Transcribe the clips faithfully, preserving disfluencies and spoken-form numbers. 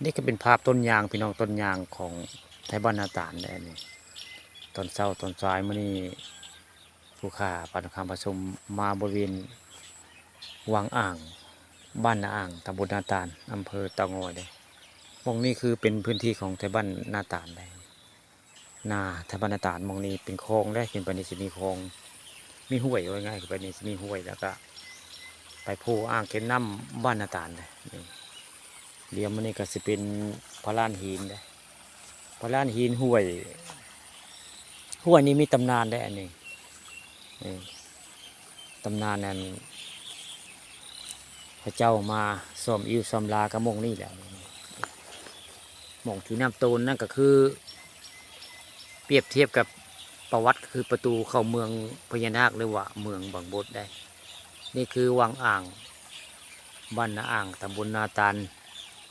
นี่ก็เป็นภาพต้นยางพี่น้อง ต้นยางของไทบ้านนาตาลได้นี่ ตอนเช้าตอนสายมื้อนี้ ผู้ข้าปานคำประชุมมาบริเวณวังอ่าง บ้านนาอ่าง ตำบลนาตาล อำเภอเต่างอยเด้ หม่องนี้คือเป็นพื้นที่ของไทบ้านนาตาลได้ นาไทบ้านนาตาล หม่องนี้เป็นคลองได้ ขึ้นไปนี่สิมีคลอง มีห้วย ว่าง่าย ขึ้นไปนี่สิมีห้วย แล้วก็ไปโพอ่างเก็บน้ำบ้านนาตาลเลยนี่ เดี๋ยวมันนี่ก็สิเป็นพระลานหินเด้ พระลานหินห้วย ห้วยนี้มีตำนานได้อันนี้ นี่ ตำนานนั้น พระเจ้ามาซ่อมอิวซ่อมลากับหม่องนี่แหละ หม่องที่น้ำโตนนั่นก็คือ เปรียบเทียบกับประวัติ คือประตูเข้าเมืองพญานาค หรือว่าเมืองบางบดได้ นี่คือวังอ่าง บ้านนาอ่าง ตำบลนาตาล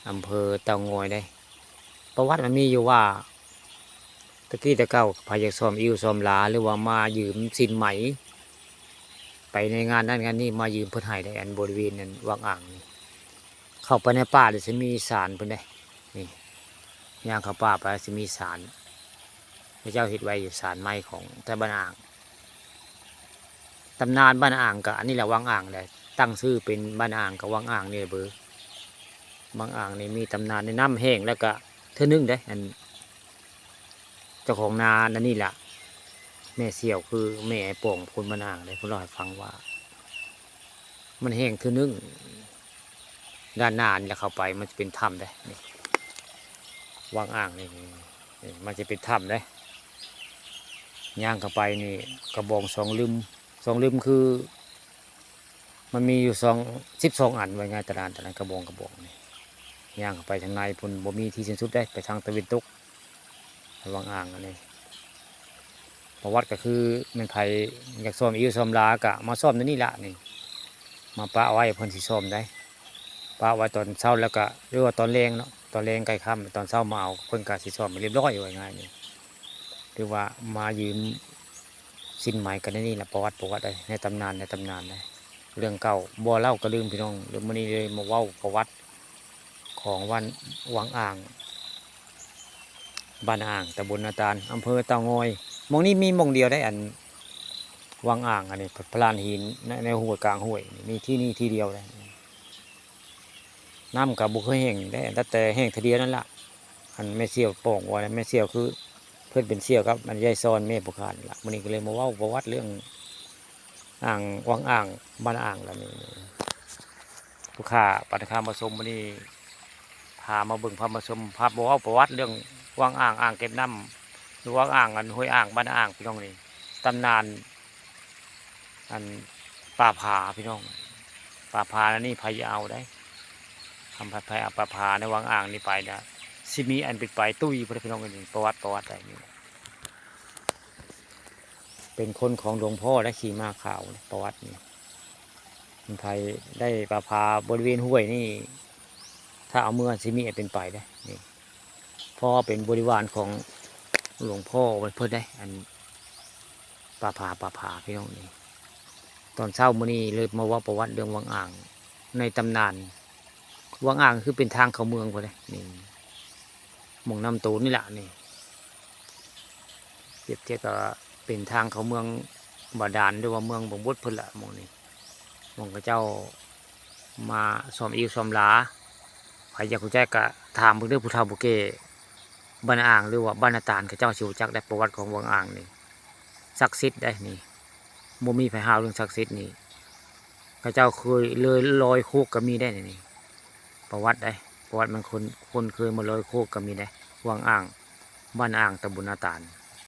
อำเภอเต่างอยได้ ประวัติมันมีอยู่ว่า ตะกี้แต่เก่า ไผอยากซ่อมอิวซ่อมลา หรือว่ามายืมสินไหม ไปในงานนั้นงานนี้ มายืมเพิ่นให้ได้ อันบริเวณนั้นวังอ่างนี่ เข้าไปในป่าเลยสิมีศาลเพิ่นได้ นี่ ย่างเข้าป่าไปสิมีศาล พระเจ้าเฮ็ดไว้อยู่ ศาลไม้ของไทบ้านอ่าง ตำนานบ้านอ่างก็อันนี้แหละ วังอ่างแหละ ตั้งชื่อเป็นบ้านอ่างกับวังอ่างนี่แหละเบอ วังอ่างนี่มีตำนานในน้ำแห้งแล้วก็เทื่อนึงเด้ อัน เจ้าของนานั่นนี่แหละ แม่เสี่ยวคือแม่ไอ้ป่องคนบ้านอ่างเลย เพิ่นเล่าให้ฟังว่า มันแห้งเทื่อนึง ด้านหน้านี่แหละ เข้าไปมันจะเป็นถ้ำเด้ นี่ วังอ่างนี่ นี่ มันจะเป็นถ้ำเด้ ย่างเข้าไปนี่ กระบองสองเล่ม สองเล่มคือ มันมีอยู่สอง สิบสองอัน ว่าง่าย ตาราง ตาราง กระบอง กระบองนี่ ย่างเข้าไปทางในพุ้น บ่มีที่สิ้นสุดได้ ไปทางตะวันตก วังอ่างอันนี้ ประวัติก็คือแม่นไผอยากซ่อมอิวซ่อมลาก็มาซ่อมในนี่ละนี่ มาปะไว้เพิ่นสิซ่อมได้ ปะไว้ตอนเช้าแล้วก็ หรือว่าตอนแลงเนาะ ตอนแลงใกล้ค่ำ ตอนเช้ามาเอา เพิ่นก็สิซ่อมให้เรียบร้อย ว่าง่ายนี่ หรือว่ามายืมสินไหมกันในนี่ละ ประวัติ ประวัติเด้ ในตำนาน ในตำนานเด้ เรื่องเก่าบ่เล่าก็ลืมพี่น้อง เดี๋ยวมื้อนี้เลยมาเว้าประวัติของวัน วังอ่าง บ้านอ่าง ตำบลนาตาล อำเภอเต่างอย หม่องนี้มีหม่องเดียวได้ อัน วังอ่าง อันนี้ พระลานหิน ใน ในห้วย กลางห้วยนี่ มีที่นี่ที่เดียวเลย น้ำก็บ่เคยแห้งได้ ตั้งแต่แห้งเทื่อเดียวนั่นละ อันแม่เสี่ยวป่องว่า แม่เสี่ยวคือ เพิ่นเป็นเสี่ยวกับอันยายซอนแม่ผู้ข้านี่ละ มื้อนี้ก็เลยมาเว้าประวัติเรื่องอ่าง วังอ่าง บ้านอ่างละนี่ ผู้ข้าปานคำประชุมมื้อนี้ พามาเบิ่ง พามาชม พามาเว้าประวัติเรื่องวังอ่าง อ่างเก็บน้ำ หรือวังอ่าง อันห้วยอ่าง บ้านอ่าง พี่น้องนี่ ตำนาน อันป่าผาพี่น้อง ป่าผาอันนี้ไผอย่าเอาได้ ทำไผเอาป่าผาในวังอ่างนี่ไปนะ สิมีอันเป็นไปตุ้ยพุ้นเด้อพี่น้อง นี่ประวัติ ประวัติได้นี่ เป็นคนของหลวงพ่อได้ ขี่ม้าขาวนะ ประวัตินี่ มันไผได้ป่าผาบริเวณห้วยนี่ ถ้าเอาเมือสิมีอันเป็นไปได้นี่ เพราะว่าเป็นบริวารของหลวงพ่อเพิ่นได้ อันป่าผา ป่าผาพี่น้องนี่ ตอนเช้ามื้อนี้เลยมาเว้าประวัติเรื่องวังอ่าง ในตำนาน วังอ่างคือเป็นทางเข้าเมืองพุ้นเด้ นี่ หม่องน้ำโตนนี่ละนี่ เปรียบเทียบกับเป็นทางเข้าเมืองบาดาล หรือว่าเมืองบางบดพุ้นละ หม่องนี้ หม่องเขาเจ้ามาซ่อมอิวซ่อมลา ไผอยากรู้จักก็ถามเบิ่งเด้อ ผู้เฒ่าผู้แก่บ้านอ่าง หรือว่าบ้านนาตาล เขาเจ้าสิรู้จักได้ ประวัติของวังอ่างนี่ ศักดิ์สิทธิ์ได้นี่ บ่มีไผห้าวเรื่องศักดิ์สิทธิ์นี่ เขาเจ้าเคยเลยลอยโคกก็มีได้นี่ ประวัติได้ ประวัติมันคน คนเคยมาลอยโคกก็มีได้ วังอ่าง บ้านอ่าง ตำบลนาตาล